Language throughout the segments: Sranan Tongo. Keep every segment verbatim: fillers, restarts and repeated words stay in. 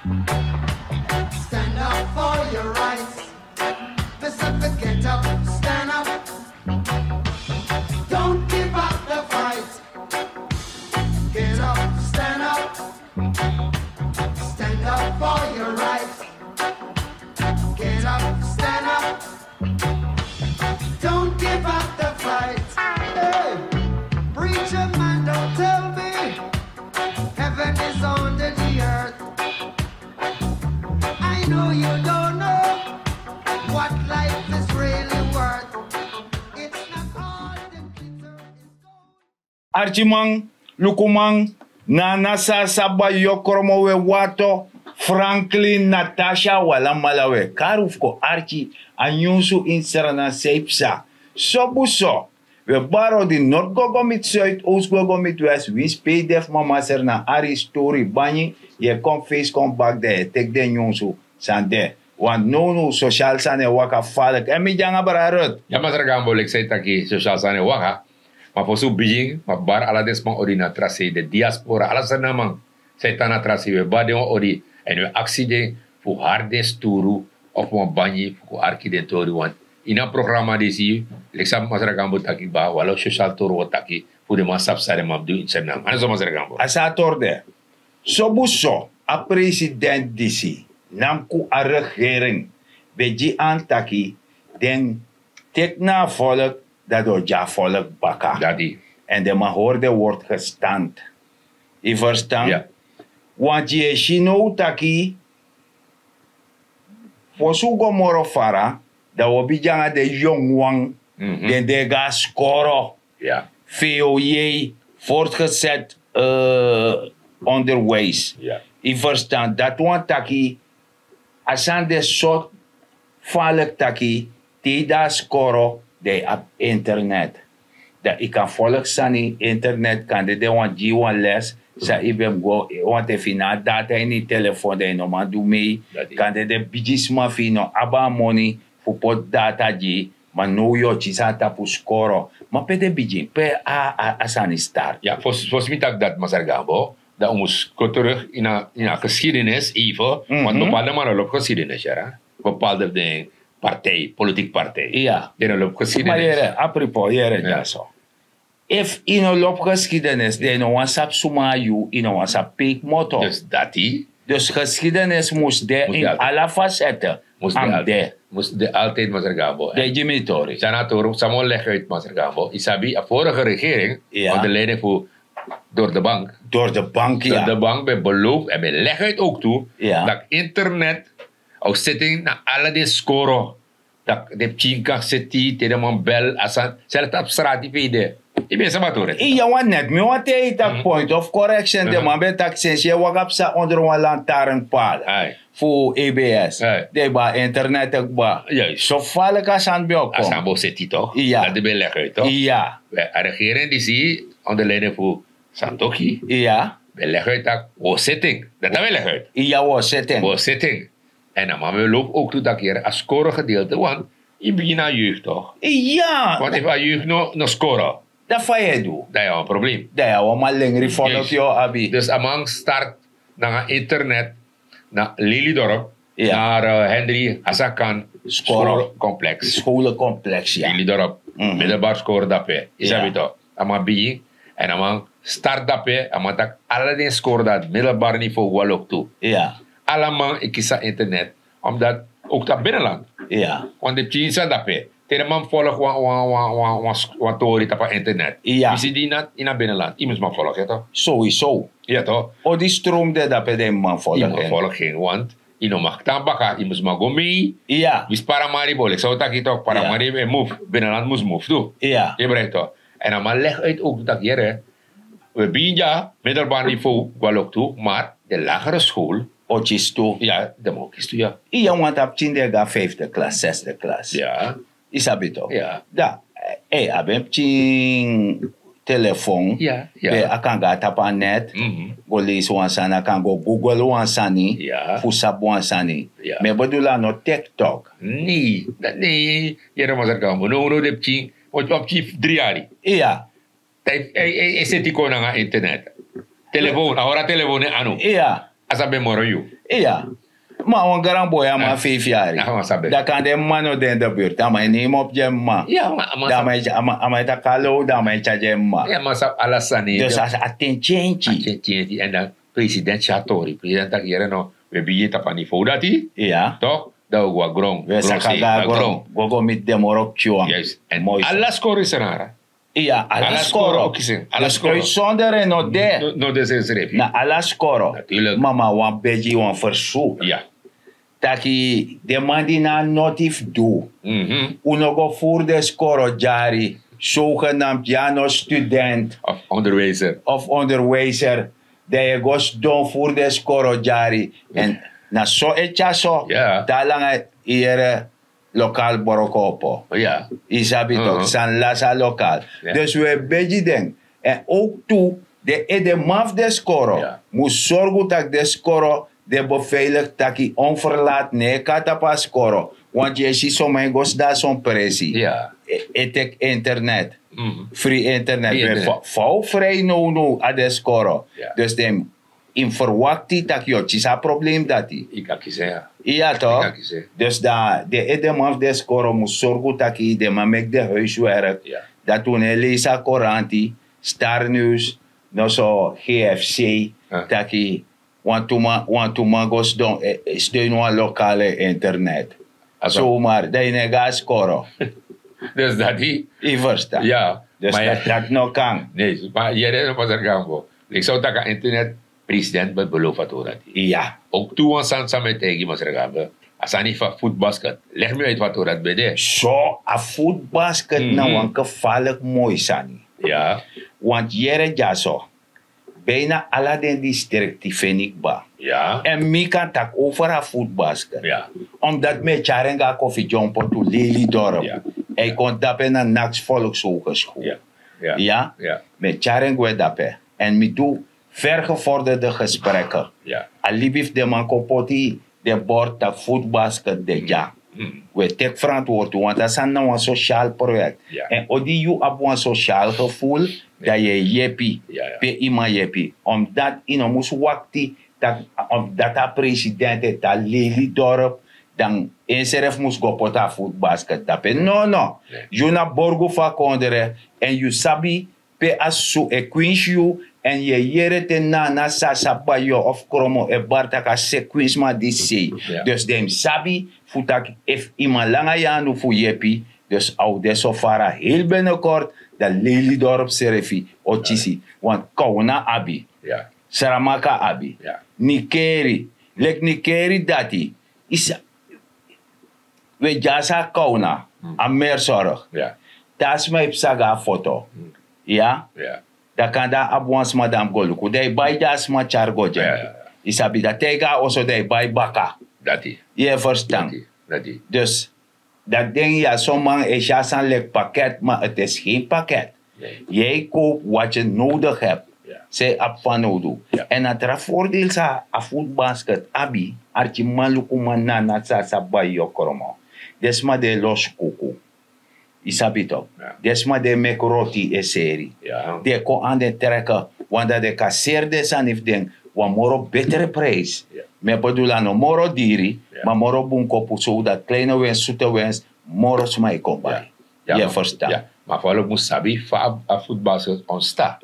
Stand up for your rights. Mister Get Up, stand up. Don't give up the fight. Get up, stand up. Stand up for your rights. Get up, stand up. Don't give up the fight. Hey, preacher man, don't tell me heaven is under the earth. I know you don't know what life is really worth. It's not all the glitter is gold. Arkiman, lukuman, na a nasa saba yokromo we wato, Franklin, Natasha, wi alamala we kari un fu kon arki a nyunsu ini Sranan sei psa. Sobu so, we bari odi, nort go go miti suid, oos go go miti west, winsi pe yu de fu mama Sranan, ari yu stori banyi, yu e kon feisi kon bak, dan yu e teki den nyunsu san de. Want nownow sosial sani e waka faliki. Èn mi de nanga brada Ruth. Ya, Masra Gambo, leki san yu taki, sosial sani e waka. Ma fosi un bigin, ma bari ala den sma odi na tra sei, den diaspora, ala Srananman san e tan na tra sei, we bari den wan odi, èn we aksi den fu hari den sturu of wan banyi fu kon arki den tori. Want ini a programa disi, leki san Masra Gambo taki kba, wi ala sosial tori wi o taki, fu den man sabi san den man mus du ini Sranan. A no so, Masra Gambo? A sa a tori de. Sobu so, a president disi, nanga a regering, ben gi an taki den teki na a volk, dan den o gi a volk baka. Dati. Èn den man hori den word gestand. Yu ferstan? Ya. Want yu e si now taki, fosi un go moro fara, dan un o bigin nanga den yongu wan, mhm, den di e go na skoro. Ya. V O J, voortgezet, eh, onderwijs. Ya. Yu ferstan, dati wani taki a sani de so faliki taki te yu de na skoro, dan yu abi internet. Dan yu kan folg sani, internet, kande den wani gi yu wan les san yu ben mus go, want efu yu no abi data ini yu telefon, dan yu no man du mee. Dati. Kande den bigisma fu yu no abi a moni fu poti data gi yu, ma now yu o gi sani tapu skoro. Ma pe den bigin, pe a, a, a sani start? Ya, fosi, fosi mi taki dati, Masra Gambo, dan un mus go terug in a, in a geschiedenis even, mhm, want bepaalde man no lobi geschiedenis, ya. Bepaalde den partij, politiek partij. Ya. Den no lobi geschiedenis. Ma yere, apropos, yere, ya, dyaso. Efu yu no lobi geschiedenis, dan yu no wani sabi suma na yu, yu no wani sabi pe yu komoto. Dus dati. Dus geschiedenis mus de, mus de in altijd, ala facetten. Mus de, a mus de. Altijd, Masra Gambo. Dan gi mi tori. San na tori, san mi o leg uit, Masra Gambo. Yu sabi, a vorige regering, ya, onder leiding fu Door de Bank. Door de Bank, ya. Door de Bank ben beloof, èn ben leg uit ook toe, ya, dat internet o seti na ala den skoro. Dat den pikin kan seti, te den man bel, a sani, zelfs tapu strati pe yu de. Yu ben sabi a tori? Ya, want net mi wani taigi yu taki, mhm, point of correction, den, mhm, man ben taki sensi yu e waka psa onder wan lantaarnpaal. Ai. Fu A B S. Ai. Den e bai internet, e bai. Juist. So faliki a sani ben o kon. A sani ben o seti toch? Ya. Dati ben leg uit toch? Ya. We, a regering disi onder leiding fu Santokhi. Ya. Ben leg uit taki wi o seti en. Dati a ben leg uit. Ya, wi o seti en. Wi o seti en. Èn a man ben lobi ook toe taki yere a skoro gedeelte, want yu bigin na a jeugd toch? Ya. Want efu a jeugd no, no skoro, dan fa yu e du? Dan yu abi wan probleem. Dan yu abi wan malengri folok, yu o abi. Dus a man start nanga internet na Lelydorp, ya, naar, eh, Henry Hassan Khan, skoro, schoolcomplex. Schoolcomplex, ya. Lelydorp, mhm, middelbaar skoro dape. Yu, ya, sabi toch? A man bigin, èn a man start dape, a man taki ala den skoro dati, middelbaar niveau, wi o lobi tu. Ya. Ala man e kisi a internet, omdat ook tapu binnenland. Ya. Want den pikin san dape, te den man folg wan, wan, wan, wan, wan tori tapu a internet. Ya. Yu si di na, ini a binnenland, yu mus man folg en toch? Sowieso. Ya toch? Odi stroom de dape, dan yu man folg en. Yu man folg en, want yu no mag tan baka, yu mus man go mee. Ya. Winsi Paramaribo, leki san un taki toch, Paramaribo e move, binnenland mus move tu. Ya. Yu begrijp toch? Èn a man leg uit ook taki yere, we bigin dya, middelbaar niveau, wi o lobi tu, maar de lagere school o kisi tu. Ya, den man o kisi tu, ya. Ya, want a pikin di e go na vijfde klas, zesde klas. Ya. Yu sabi toch? Ya. Dan, eh, a ben pikin telefon, ya, ya, pe a kan go na tapu a net, mhm, go leisi wan sani, a kan go Google wan sani, ya, fu sabi wan sani. Ya. Mi e bedoel a no TikTok. Nee, dat, nee, yere, Masra Gambo. No, no, den pikin, want a pikin dri yari. Ya. Dan e, e, e, e seti kon nanga internet. Telefon, a hori a telefon na en anu. Ya. A sa ben moro yu. Iya. Ma wan gran boi a man feifi yari. Dan kan den man no den de birti a man e neem op gi en man. Dan a man e taki alo dan a man e tyagi en man. Dus a ten change. Èn dan president si a tori president taki yere no, we bigin tapu a nivo dati. Tok dan we go a gron. We saka go a gron. Go go miti den moro kti wan. Ala skoro isi nara. Iya, ala skoro. Ala skoro. Sonder en no de. No de sensrefi na ala skoro. Mama wan begi wan versu. Taki den man di na a noti fu du, un no go furu den skoro dyari. Sogenamd ya no student of onderwijzer dan yu e go sidon furu den skoro dyari. Èn na so e tyari so te a langa yu yere lokal broko opo. Yu sabi toki sani lasi a lokal. Dus wi e begi den. Èn owk tu den edeman fu den skoro mus sorgu tak' den skoro den befeilik tak' yu onferlati no e kon na tapu a skoro. Wantu yu e si son man e go sidon na son presi e teki internet, fri internet. Fa un frei nownow na den skoro? Dus den yu mus ferwakti tak' yu o kisi a problem dati. Iya tok. Dus dan den edeman fu den skoro mus sorgu tak' den man meki den huiswerk. Dati un no e leisi a koranti, starnews, noso gfc, tak' wantu man go sidon e steun wan lokale internet. Somar dan yu no e go na skoro. Dus dati yu ferstan? Dus dati no kan. Nei, ma yere no masra gambo. Leki san un taki a internet, president ben belofu a tori dati. Iya. Owk tu wan sani san mi e taigi masra gambo, a sani fu a futbasket. Legi mi uit fu a tori dati ben de. So a futbasket na wan gefalik moi sani. Want yere dyaso bijna ala den distrikti feni kba. Èn mi kan taki over a futbasket, omdat mi e tyari en go na kofi dyompo tu leli dorp. Èn yu kon dape na naks volks hogeschool. Iya. Mi e tyari en gwe dape èn mi du vergevorderde gesprekke. A libi fu den man kon poti den bord tak' futbasket de dya. Wi e teki frantwortu want a sani na wan sosial proyek. Èn odi yu abi wan sosial geful, dan yu e yepi pe yu man yepi. Omdati yu no mus wakti dati a president e tan leli dorp, dan ensrefi mus go poti a futbasket dape. Nono. Yu na borgu fu a kondre èn yu sabi pe a susu e kwinsi yu. Èn yu e yere te nana sasa bai yu of kromo e bari tak' a se kwinsma disi sei. Dus den mus sabi fu taki efu yu man langa yanu fu yepi, dus a o de so fara heli benekort, dan leli dorp srefi o kisi. Want kawna abi, sramaka abi, nikeri, leki nikeri dati. Yu sa, we dyasi a kawna, a mersorg. Te a sma e psa go na foto, iya, dan kanda a abi wan sma dan a mus go luku dan yu bai di a sma tyari go gi en. Yu sabi dati te yu go na oso dan yu bai baka. Yu e ferstan? Dus dati den ya son man e si a sani leki paket ma eti e si gen paket. Yu e kowpu wati e nowdigi hebi san yu abi fanowdu. Èn a tra fordeel san a futbasket abi, arkimanlukuman nana san a sabi bai yu o kromo. Den sma di e losi kuku, yu sabi toki, den sma di e meki roti e seri, di e kon anda e treke, wan dan den kan seri den sani fu den wan moro betre prijs. Mi e bedul a no moro diri, ma moro bun kopu sowdati kleine wens sute wens moro sma e kon bai. Yu e ferstan? Ma a volk mus sabi fa a futbasket onsta.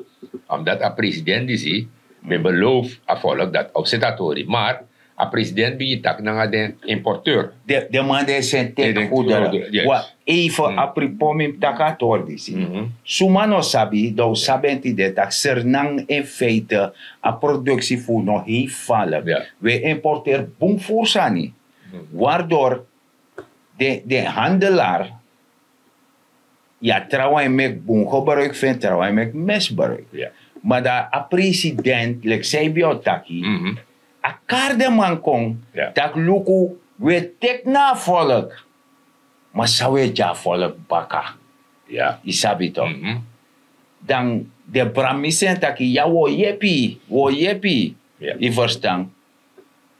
Omdati a president disi ben beloof a volk dati a o seti a tori mar a president bigin taki nanga den importeur. Den man di e seni teki gudere. Wan eife a pripon mi mus taki a tori disi. Suma no sabi dan un sabi en tide tak' sernan en feite a produksi fu un no hei falek. Un e importeri bun furu sani, wari dori den handelar. Yu a trawan e meki bun gebruik fu en trawan e meki misbruik. Ma dan a president leki san yu ben o taki, a kari den man kon, tak' luku, wi e teki na a volk. Ma san wi e gi a volk baka? Yu sabi toki? Dan den bramisi en taki ya wi o yepi wi o yepi. Yu ferstan?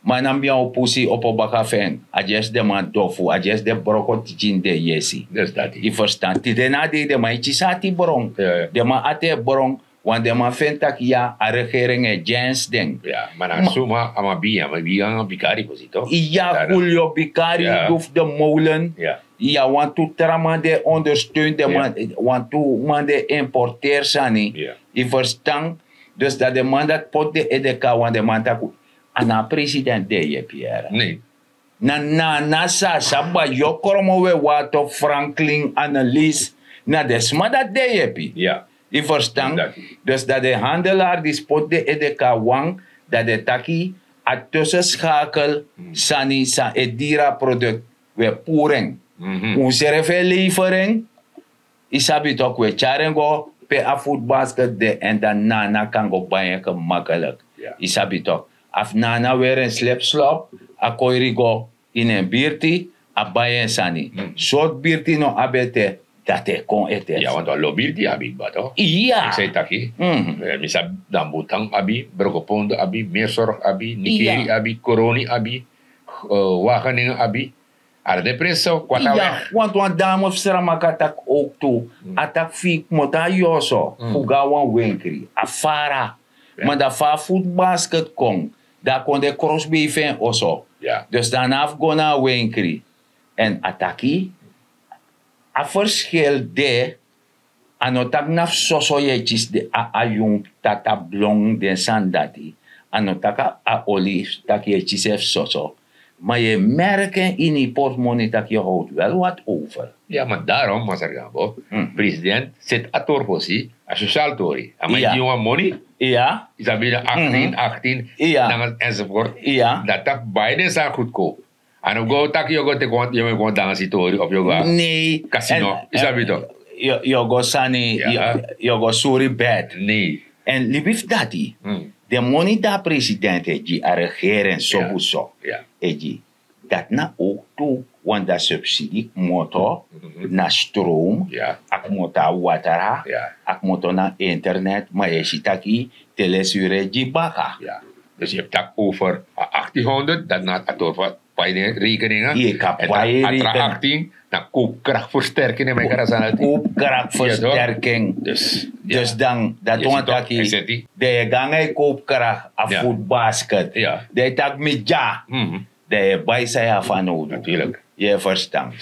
Ma na mi a o pusi opo baka fu en. A dyesi den man dofu a dyesi den broko tikin den yesi. Yu ferstan? Tide na a dei den man e kisi ati bron. Den man ati e bron. Want den man feni tak' ya a regering e gi en sden. Ma na suma a man bi ya man bi yanga bikari fosi to. Ya, julio bikari, du fu de molen. Ya, wantu tra man de ondersteun den man. Wantu man de importeri sani. Yu ferstan? Dus dati den man dati poti den ede kon na wan den man taki, a no a president di e yepi yere. Na nana sasa bayokromo we wato franklin analis, na den sma dati di e yepi. Yu ferstan? Dus dati den handelari disi poti den ede kon na wan, dati den taki a tusenskakel sani san e diri a produkt, we puru en. Unsrefi e leiferi en. Yu sabi toki we tyari en go pe a futbasket de èn dan nana kan go bai en gemakelik. Yu sabi toki a fu nana weri en slipslop, a koiri go ini en birti, a bai en sani. Sortu birti no abi ete, dati e kon ete. Ya want a lo birti abi kba to. Ya. San yu taki? Mi sabi dan butan abi, brokopondo abi, mersorg abi, nikeri abi, koroni abi, wageningen abi. Ala den prinsi so kwata. Want wan dame fu sramaka taki owk tu, a taki fu yu kmoto na yu oso fu go na wan wenkri a fara. Ma dan fa a futbasket kon, dan a kon de krosbei fu en oso. Dus dan a no abi fu go na a wenkri. Èn a taki a ferskil de. A no taki na fu soso yu e kisi a yun tata blon den sani dati. A no taki a oli taki yu e kisi en fu soso. Ma yu e merki en ini yu portemoni tak' yu howtu wel wati over. Ya ma darom masargambo, president seti a tori fosi, a sosial tori a man e gi yu wan moni. Yu sabi na aktin aktin nanga ensevoort. Dati a fu bai den sani gudkow. A no go taki yu o go teki wan dansi tori of yu o go a kasino, yu sabi to. Yu o go sani, yu o go suri bed. Èn libi fu dati, den moni di a president e gi a regering sobu so e gi, dati na owktu wan dan subsidi kmoto na stroom, a kmoto na watra, a kmoto na internet, ma yu e si taki te lesure e gi baka. Dus yu e taki over a achtin honderd, dati na a tori fu a pai den rekeninga. Yu e kan pai rekening. Achtin na koopkrachtversterking den man e kari a sani dati. Koopkrachtversterking. Dus dan dati wani taki den e go nanga yu koopkracht a futbasket, den e taki mi dya. Dan yu e bai san yu abi fanowdu. Yu e ferstan?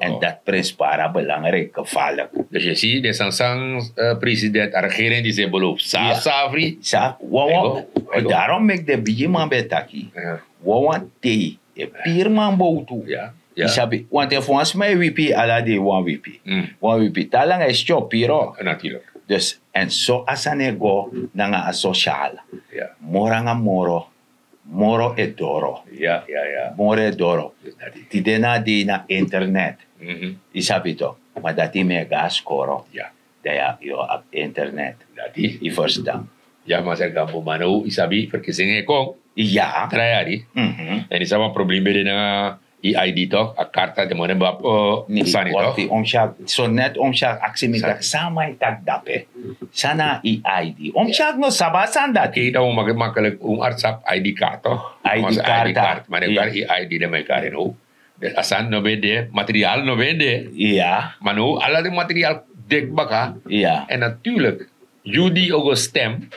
Èn dati prenspari a belangriki gefalik. Dus yu si den sani san president a regering disi e belofu safri. Wawan. Darom meki den bigiman ben e taki, wawan tei e piri man bowtu. Yu sabi want efu wan sma e wipi yu ala dei wan wipi, wan wipi te a langa e styo piri. Dus èn so a sani e go nanga a sosial. Moro nanga moro, moro e doro. Moro e doro. Tide na a dei na internet. Yu sabi to? Ma dati mi e go na skoro. Dan yu abi internet. Yu ferstan? Ya masargambo ma now yu sabi ferkising e kon. Ya tra yari. Èn yu sabi a problem ben de nanga yu id tok a karta den man den ben abi sani tok. So net omsyak aksi mi taki san a man e taki dape? San na yu id? Omsyak no sabi a sani dati. Yu dan un maki makelik un arti sabi id karta tok. Id karta. Ma den kari yu id den man e kari now. A sani no ben de, material no ben de. Ma now ala den material de kbaka. Èn natuurlik yu di o go stem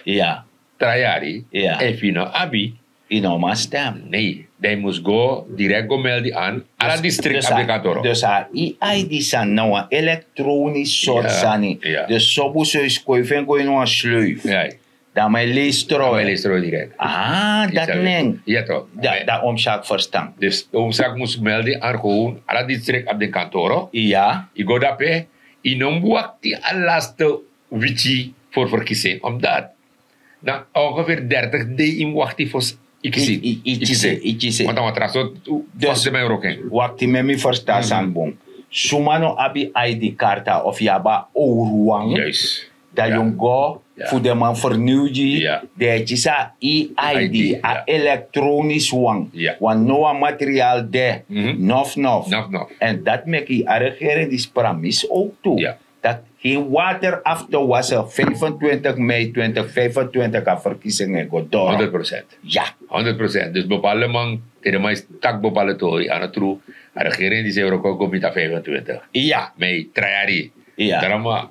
tra yari, efu yu no abi, yu no man stem. Nei, dan yu mus go direkt go meldi an ala distrikt abi den kantoro. Dus a id sani na wan elektronisk sort sani. Dus sobu so yu skoifi en go ini wan sleuf. Dan man e leisi troi. Dati nen. Dan omsyak ferstan. Dus omsyak mus meldi an gewoon ala distrikt abi den kantoro. Yu go dape. Yu no mus wakti a laste wiki for ferkising omdat na ongeveer dertig dei yu mus wakti fosi yu kisi. Yu kisi. Want a wan tra sortu fosi den man e wroko en. Wakti meki mi ferstan sani bun. Suma no abi id karta of yu abi a owru wan, dan yu mus go fu den man ferniw gi yu. Den e kisi a id, a elektronisk wan. Want no wan material de. Nofnof. Èn dati meki a regering disi pramisi owktu tak' gen water afu te wase. Vijfentwintig mei twintig vijfentwintig a ferkising e go doro. Honderd procent. Ya. Honderd procent dus bepaalde man te den man e taki bepaalde tori a no tru. A regering disi e wroko go miti a vijfentwintig mei tra yari. Drama.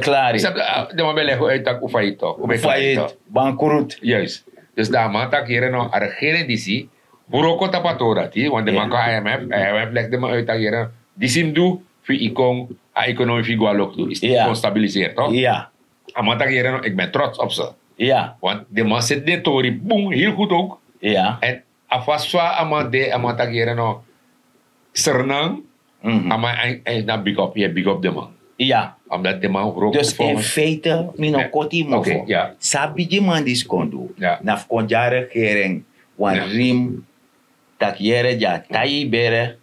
klari. Den man ben legi uit tak' un faillit toch, un ben klari toch. Bankrut. Juist. Dus dan a man taki yere no, a regering disi wroko tapu a tori dati, want den man kon I M F, I M F legi den man uit taki yere no, disi mus du fu yu kon, a ekonomi fu yu go na loktu, yu kon stabiliseer toch. A man taki yere no, ik ben trots op ze. Want den man seti den tori bun heel goed ook. En a fasi fa a man de, a man taki yere no, Sernang, a man en na big up, yu e big up den man. Omdat den man wroko. Dus in feite mi no koti yu mofo. San a bigi man disi kon du, na fu kon gi a regering wan rim, taki yere, di a tai yu bere,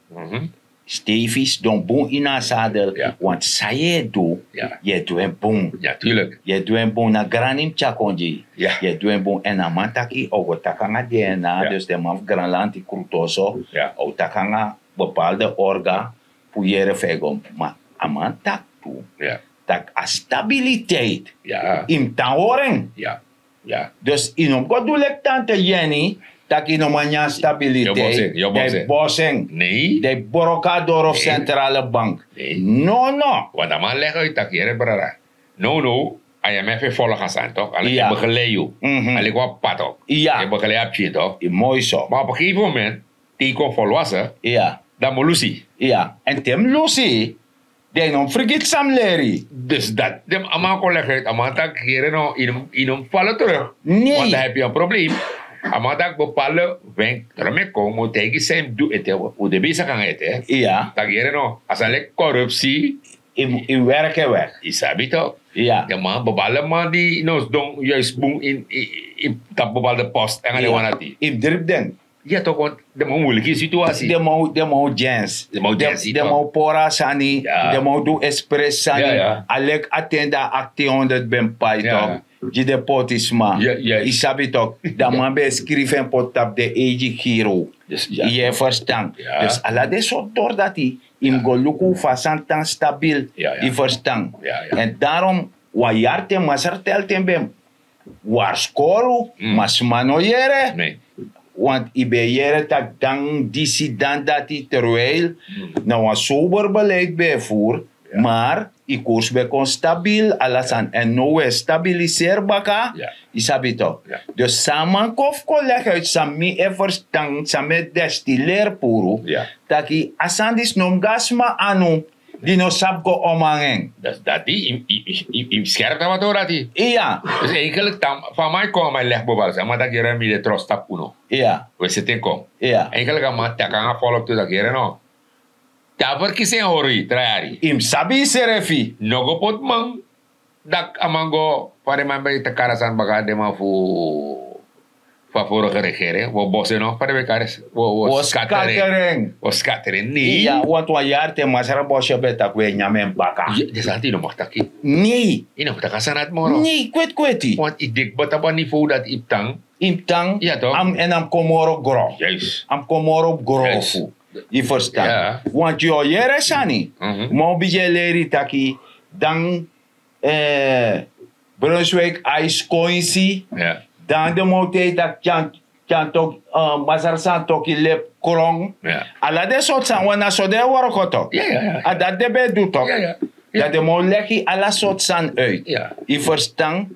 stefi sidon bun ini a sadel. Want san yu e du, yu e du en bun. Yu e du en bun, na grani mus tyari kon gi yu. Yu e du en bun. Èn a man taki a o go taki nanga D N A, dus den man fu Granlanti, Krutoso, a o taki nanga bepaalde orga, fu yere fa e go. Ma a man taki tu, tak' a stabiliteit, yu mus tan hori en. Dus yu no mus go du leki tante Jenny, tak' yu no man nyan stabiliteit, dan yu bosi en. Dan yu broko a doro fu Centrale Bank. No, no. Want a man legi uit tak' yere brada, no, no, I M F e folg a sani toch, a leki e begeleid yu. A leki wan papa toch, e begeleid a pikin toch. Moi so. Ma op een gegeven moment te yu kon volwassen, dan mus lusi. Èn te mus lusi, dan yu no mus frigiti san mus leri. Dus dat, den a man kon legi uit, a man taki yere no, yu no mus falen terug. Want dan heb yu en probleem. A man taki bepaalde wenk, daarom e kon, mus taigi san yu mus du ete, un de bezig nanga ete. Taki yere no, a sani leki corruptie. Yu werk e weg. Yu sabi toch. Den man, bepaalde man di no sidon juist bun in, in, in tapu bepaalde post, en a den wan dati. Yu mus dripi den. Ya toch, want den man muiliki situasi. Den man, den man o dyansi. Den man o dyansi, den man o pori a sani. Den man o du expres sani. A leki a ten di a achttien honderd ben pai toch, gi den poti sma. Yu sabi toch, dan man ben e skrifi en poti tapu den eigi giro. Yu e ferstan? Dus ala den sortu tori dati, yu mus go luku fa sani tan stabil. Yu ferstan? Èn darom wan yari ten Masra Telten ben warskoru, ma sma no yere. Want yu ben e yere tak' dan disi, dan dati, terwijl na wan sober beleid ben e furu. Maar yu koers ben kon stabil ala sani èn now wi e stabiliseri baka. Yu sabi tok? Dus san a man kon fu kon legi uit san mi e ferstan san mi e destileri puru, taki a sani disi no mus go na sma anu di no sabi go oman en. Dati yu mus skerp na wati o dati. Iya. Dus eigenlik fu a man e kon a man e legi bobal san a man taki yere mi de trosta fu unu. Iya. We seti en kon. Iya. Eigenlik a man taki nanga folk tu taki yere no. Te a ferkisi en hori tra yari. Yu mus sabi yusrefi. No go poti man. Daki a man go fa den man ben e taki kari a sani baka den man fu a vorige regering wi o bosi en no fa den ben e kari wi o skateri en. Wi o skateri en nei. Wantu wan yari te masra bosi ben e taki wi e nyan mi en baka. Den sani yu no maki taki. Nei. Yu no maki taki a sani ati moro. Nei kweti kweti. Wantu yu deki bata wan nivow dati yu mus tan. Yu mus tan. Èn a mus kon moro gro. A mus kon moro gro fu yu ferstan. Wantu yu o yere sani. Ma un bigin e leri taki dan brunswik a e skoinsi. Dan de mowtei taki tyantok masra santoki lepi kron. Ala den sortu sani wan na so den e worko tok. A dati den ben e du tok. Dan den man o legi ala sortu sani uit. Yu ferstan.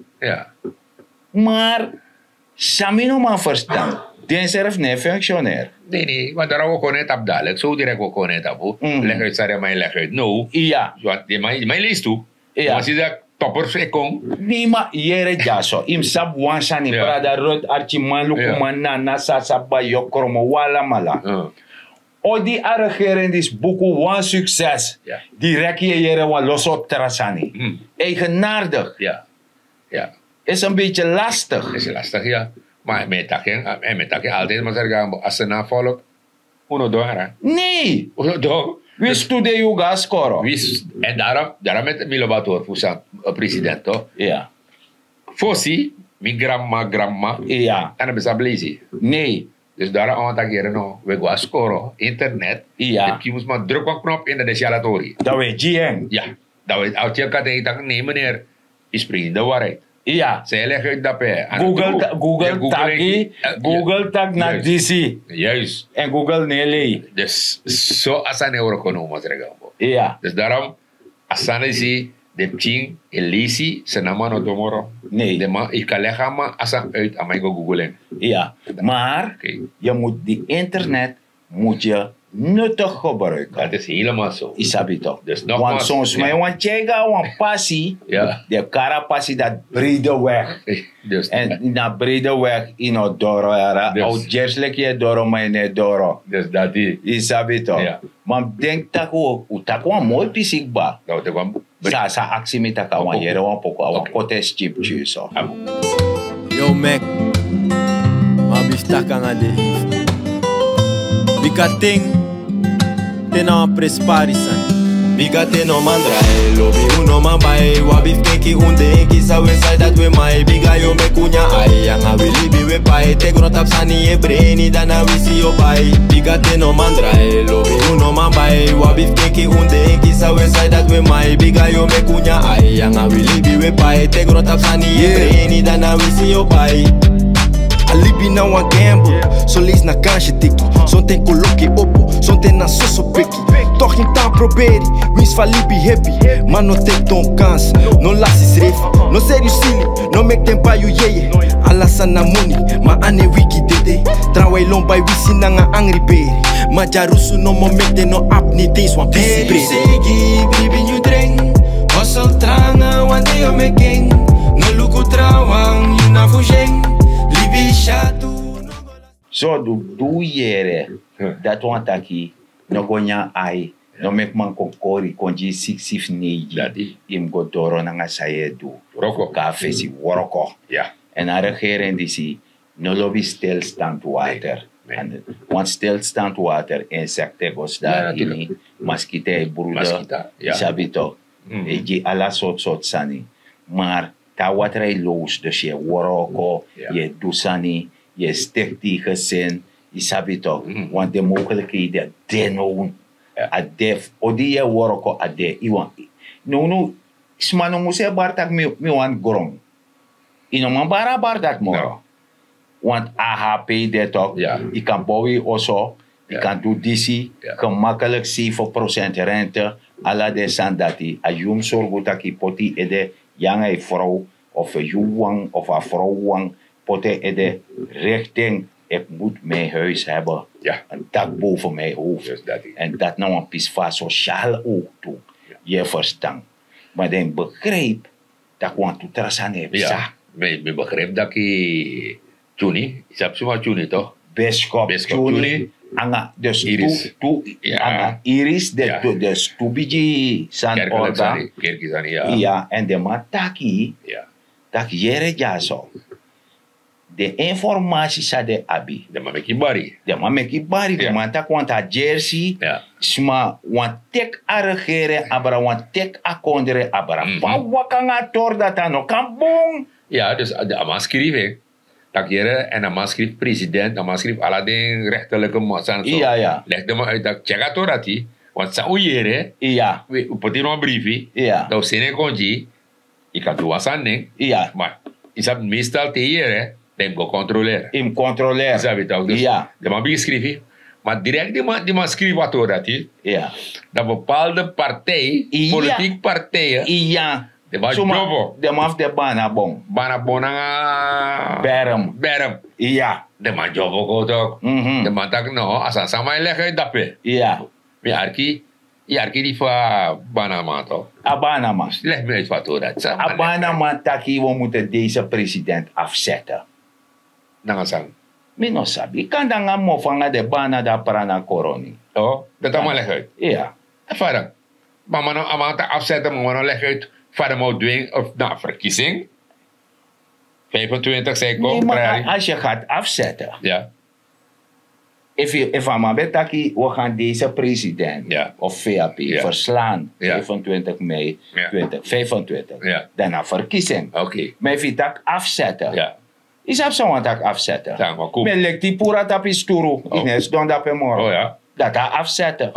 Mar san mi no man ferstan, densrefi no e funksioner. Nei nei want dara wi o kon na en tapu dalik so wi direk wi o kon na en tapu. Legi uit san den man e legi uit now. Iya. Want den man e leisi tu. Wan si dati toppers e kon. Nei ma yere dyaso yu mus sabi wan sani brada rut arkiman lukuman nana sasa bayokromo wi alamala. Odi a regering disi buku wan sukses. Direk yu e yere wan loso tra sani. Eigenaardig. Is en beti lastig. Is lastig ya. Ma mi e taki en altijdi masarga a sena folk. Un no don ara. Nei. Un no don. Wi stude yu go na skoro. En darom darom meti mi lobi a tori fu san president to. Fosi mi granmama granmama a no ben sabi leisi. Nei. Dus darom a wani taki yere no wi e go na skoro internet. Yu mus man druk wan knop ini dan den si ala tori. Dan wi e gi en. Ya. Dan wi e gi en kati en yu taki nei meneer. Yu spreki de warheid. Iya. San yu legi uit dape. Google taki google taki na disi. Juist. En google no e lei. Dus so a sani e wroko no masregambo. Iya. Dus darom a sani disi den pikin e leisi. Sena man no domoro. Nei. Den man yu kan legi a man a sani uit a man yu go google en. Iya. Maar yu mus di internet mus yu nutigi gebruiki. Dati is helemaal so. Yu sabi tok? Want son sma e wani tyai go na wan pasi. Den kari a pasi dati brede weg. Èn na brede weg yu no doro yara a o gersliki yu e doro ma yu no e doro. Yu sabi tok? Ma mi denki tak' un taki wan moi pisi kba. Sa sa aksi mi tak' a wan yere wan poku a wan kote skipti yu so. Yo mek, ma biftak nanga de. Bika ten, ten na wan prespari sani. Bika ten no man drai lobi un no man bai wan biftenki un denki san we sai dati we mai bika yo meki un nyan ai nanga we libi we pai te grontapu sani e breni dan na wisi yo bai. Bika ten no man drai lobi un no man bai wan biftenki un denki san we sai dati we mai bika yo meki un nyan ai nanga we libi we pai te grontapu sani e breni dan na wisi yo bai. A libi na wan gamble, son leisi na kansi teki. Sonten koloki e opo, sonten na soso peki. Toki tan proberi, winsi fu a libi hebi. Ma no teki don kansi, no lasi srefi. No seri yu sili, no meki den bai yu yeye. Ala sani na moni, ma a no e wiki dede. Trawan e lon bai wisi nanga angri beri. Ma dyarusu no momenti no abi ni densi wan pisi brede. Seigi bribi nyun dren. Hosel tranga wan de yo meki en. No luku trawan yu na fu yen. Libi syatu. So du du yere. Dati wan taki no go nyan ai. No meki man kon kori kon gi yu siksi fu neigi. Yu mus go doro nanga san yu e du. Kon a fesi wroko. Èn a regering disi no lobi stilstand water. Want stilstand water insekte go sidon na ini. Maskita e brudu. Yu sabi tok? E gi ala sortu sortu sani. Mar te a watra e lowsu dus yu e wroko, yu e du sani, yu e stekti yu gesin. Yu sabi tok? Want den mogelikheden de now. A de fu odi yu e wroko a de yu wani. Nownow sma no mus e bari tak' mi wani gron. Yu no man bari a bari dati moro. Want a hp de tok? Yu kan bow yu oso. Yu kan du disi, gemakkelijk, zeven procent rente. Ala den sani dati a yu mus sorgu tak' yu poti yu ede, yu nanga yu frow, of yu wan of a frow wan, poti en ede, rikting: ik moet mijn huis hebben, een dak boven mijn hoofd. En dat na wan pisi fu a sociale ook tu. Yu ferstan? Maar dan yu begrijp tak' wantu tra sani e psa. Mi begrijp daki Tuni, yu sabi suma Tuni toch? Biskop Tuni anga dus tu, anga Iris, dus tu bigi sani orga. Iya, en den man taki, taki yere dyaso. Den informasi san den abi, den man meki bari. Den man taki wantu a jersey sma, wan teki a regering abra, wan teki a kondre abra. Fa waka nanga a tori dati a no kan bun. Ya, dus a man skrifi en, taki yere, en a man skrifi president, a man skrifi ala den rechterlijke man san so. Legi den man uit taki tyeki a tori dati, want san un yere, un poti ini wan brifi, dan un seni en kon gi yu. Yu kan du wan sani nen, ma yu sabi meestal te yu yere, dan yu mus go kontroleri. Yu mus kontroleri. Yu sabi tok, dus den man bigin skrifi. Ma direkt di man skrifi a tori dati, dan bepaalde partij, politiek partijen, den man dyobo. Den man fu den banabon, banabon nanga berm, berm. Den man dyobo go tok. Den man taki no, a sani san man e legi uit dape. Mi arki, yu arki di fu a banaman tok. A banaman legi mi uit fu a tori dati. A banaman taki wi mutu deze president afsete. Nanga san? Mi no sabi, kan nanga mofo nanga den bana di a prana koroni. Dati a man legi uit. Iya. Fada, ma a man no, a man taki afsete, ma a man no legi uit fada man o dwing of na verkiezing. Vijfentwintig san e kon. Als yu gati afsete, efu a man ben taki wi gan deze president of vap verslaan vijfentwintig mei twintig vijfentwintig, dan na verkiezing. Ma efu yu taki afsete, yu sabi san wani taki afsete? Mi e leki di puru a tapu yu skuru, yu no e sidon dape moro. Dati a afsete.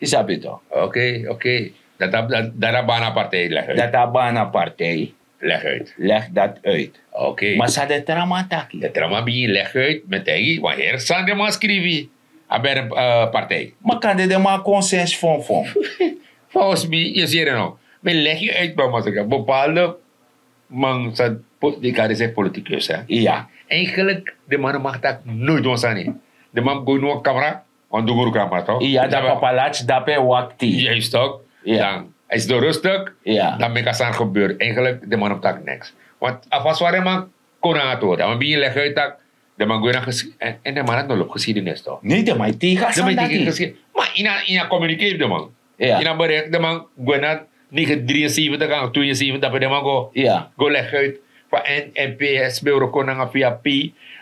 Yu sabi tok? Oké, oké. Dati a bana partij legi uit. Dati a bana partij legi uit. Legi dati uit. Oké. Ma san den tra man taki? Den tra man bigin legi uit, mi e taigi yu wan heri sani den man skrifi. A ben partij. Ma kande den man konsensi fonfon. Volgens mi, yu si yere no, mi e legi yu uit, bepaalde man san di kari seki politikus, hè? Iya. Eigenlijk den man no mag taki noiti wan sani. Den man mus go ini wan kamra, wan duguru kamra tok. Iya, dan papa lati dape e wakti. Juist tok. Dan a e sidon rustig. Dan meki a sani gebeur. Eigenlijk den man no mus taki niks. Want a fasi fa den man kon nanga a tori, a man bigin legi uit taki den man go ini a geschiedenis. En den man dati no lobi geschiedenis tok. Nee, den man e teigi a sani dati. Ma ini a communiqué fu den man, ini a bericht, den man go ini a negentien drieënzeventig nanga tweeënzeventig, dape den man go, go legi uit fa en mps ben wroko nanga vap.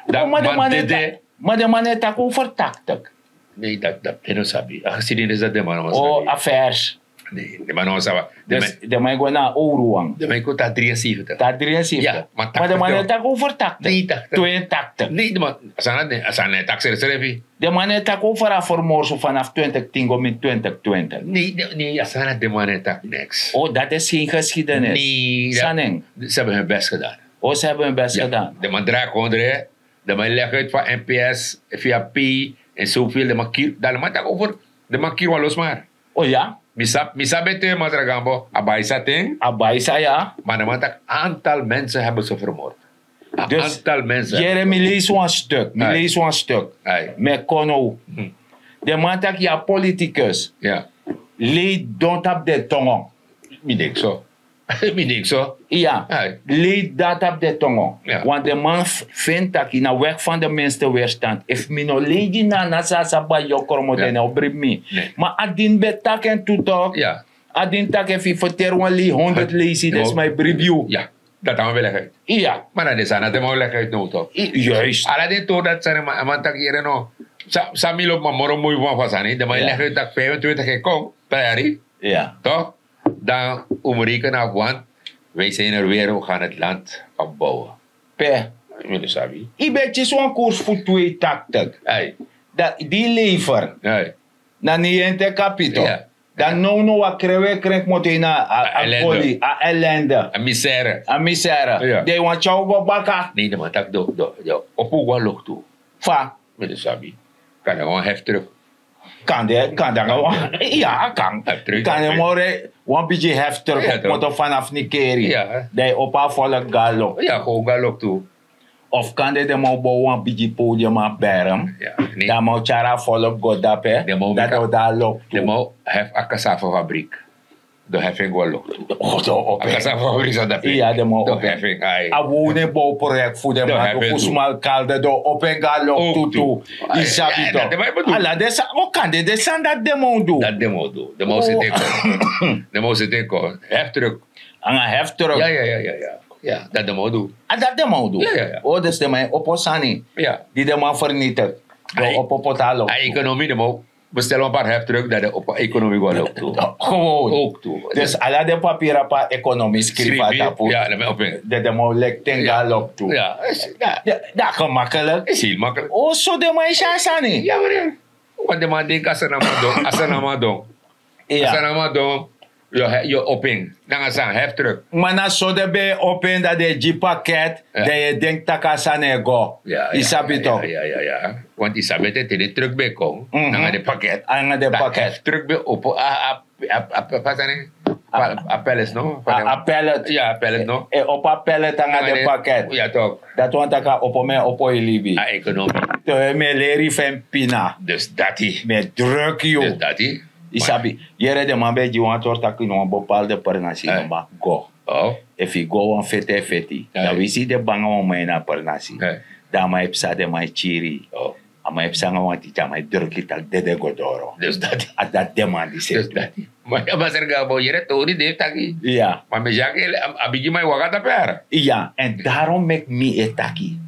Dan man dede. Ma den man no e taki over tachtig. Nee, dati den no sabi. A geschiedenis dati den man no sabi. Affairs. Nee, den man no sabi. Den man e go na a owru wan. Den man e go ta drieënzeventig. Ta drieënzeventig. Ma den man no e taki over tachtig. Tweeëntachtig. Nee, den man, a sani no e taki srefsrefi. Den man no e taki over a vermoord vanaf twintig tien go miti twintig twintig. Nee, a sani dati den man no e taki niks. Dati is geen geschiedenis. Sani. Ze hebben hun best gedaan. Ze hebben hun best gedaan. Den man drai kondre. Den man e legi uit fa mps, vap, en zoveel den man kiri. Dan den man taki over, den man kiri wan losmar. O ya. Mi sabi, mi sabi ete, masra Gambo, a baisa ten. A baisa, ya. Ma den man taki aantal mensen hebben ze vermoord. A aantal mensen. Yere, mi leisi wan stuk, mi leisi wan stuk. Mi e kon now. Den man taki a politicus lei don tapu den tongo. Mi denki so. Mi denki so. Iya. Lei dati tapu den tongo. Want den man feni taki na weg van de minste weerstand. Efu mi no lei gi na na san a sa bai yu o kromo, den no o bribi mi. Ma a dini ben taki en tu tok. A dini taki efu yu ferteri wan lei honderd leisi, den sma e bribi yu. Dati a man ben legi uit. Iya. Ma na den sani dati den man o legi uit now tok. Juist. Ala den tori dati sani, a man taki yere no, san mi lobi, ma moro moi fu a sani, den man e legi uit taki vijfentwintig e kon, tra yari. Tok. Dan un mus rekenen af, want wij zijn er weer, we gaan het land opbouwen. Pe? Mi no sabi. Yu ben kisi wan koers fu tweeëntachtig. Dan di lever na negentig kapito. Dan now now a krewekrek moto ini a goli, a ellende, a misère. A misère. Dan yu wani tyari un go baka. Nee, den man taki den o puru go na loktu. Fa? Mi no sabi. Kan den wan hef truk. Kan den kan den wan ya a kan. Kan den more wan bigi hef truk. Moto fanafu nikeri. Dan yu opo a folok go a loktu. Ya go go a loktu. Of kan den den man o bow wan bigi podium a berm. Dan man o tyari a folok go dape. Dan den o de a loktu. Den man o hef a kasafa fabrik. Don hef en go a loktu. Oso open. A kasa fabrik san dape. Iya den man open. A wowne bow proyek fu den man du fu smal kalde don open go a loktu tu. Yu sabi to. Ala den san o kande den san dati den man du. Dati den man du. Den man o sete kon. Den man o sete kon. Hef truk. Anga hef truk. Ya ya ya ya ya. Dati den man du. A dati den man du. O dus den man e opo sani di den man fernitik. Don opo poti a loktu. A ekonomi den man o bestel wan par hef truk dan den opo ekonomi go a loktu. Gewoon. Dus ala den papira pa ekonomi skrifi a tapu. Den den man o leki ten go a loktu. Dan gemakkelijk. Oso den man e si a sani. Want den man denki a sani a man don a sani a man don. A sani a man don. Yu open nanga san hef truk. Ma na so den ben e open dan den e gi paket dan yu e denki tak' a sani e go. Yu sabi tok'? Want yu sabi ete te den truk ben e kon nanga den paket. Nanga den paket. Truk ben opo a a palace no. A palace. Ya a palace no. E opo a palace nanga den paket. Dati wani tak' a opo mi e opo yu libi. A ekonomi. Te mi e leri fu en pina. Dus dati mi e druk yu. Yu sabi. Yere den man ben e gi wan tori tak' ini wan bepalde pernasi no man go. Efu yu go wan feti e feti dan wi si den banga wan man ini a pernasi. Dan a man e psa den man e kiri yu. A man e psa nanga wan titi a man e druk yu tak' dede go doro. A dati den man di seti. Ma ya masra gabo yere tori den e taki. Ma mi e si aki a bigi man e waka tapu yara. Èn darom meki mi e taki.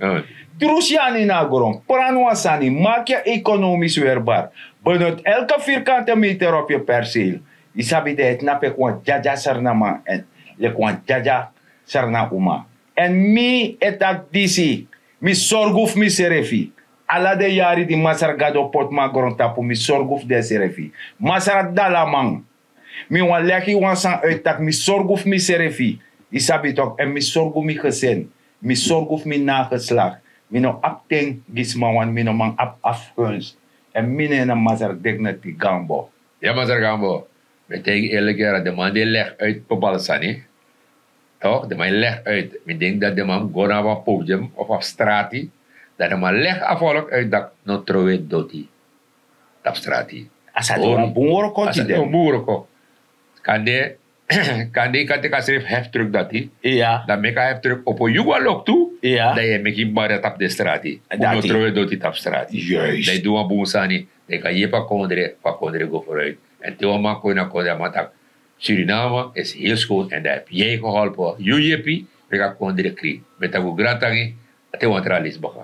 Drusi yu anu ini a gron prani wan sani maki yu ekonomis werbar. Benoti elke virkante meter opi yu perseil. Yu sabi den e tnapu leki wan dyadya sernaman èn leki wan dyadya serna uma. Èn mi e taki disi mi sorgu fu misrefi. Ala den yari di masra gado poti mi na grontapu mi sorgu fu densrefi. Masra dalaman. Mi wani legi wan sani uiti tak' mi sorgu fu misrefi. Yu sabi toki èn mi sorgu mi gesin. Mi sorgu fu mi nageslak. Mi no abi ten gi sma wani mi no man abi afguns. Èn mi no en na masra digniti gambo. Ya masra gambo. Mi e taigi erliki yara den man di e legi uiti bepalde sani. Tok' den man e legi uiti mi denki dati den man mus go na abi a podium of abi strati. Dan den man legi a folk uiti dati no trowe doti. Tapu strati. A sa de wan bun wroko gi den. Bun wroko. Kande kande yu kan teki a srefi hef truk dati. Dan meki a hef truk opo yu go a loktu. Dan yu e meki yu bari a tapu den strati. Un no trowe doti tapu strati. Dan yu du wan bun sani. Dan yu kan yepi a kondre fu a kondre go foruiti. Èn te wan man kon ini a kondre a man taki suriname is hel skon èn dan hebi yu e geholpen yu yepi. Meki a kondre krin. Mi e taki un grantangi. A te wan tra lesi baka.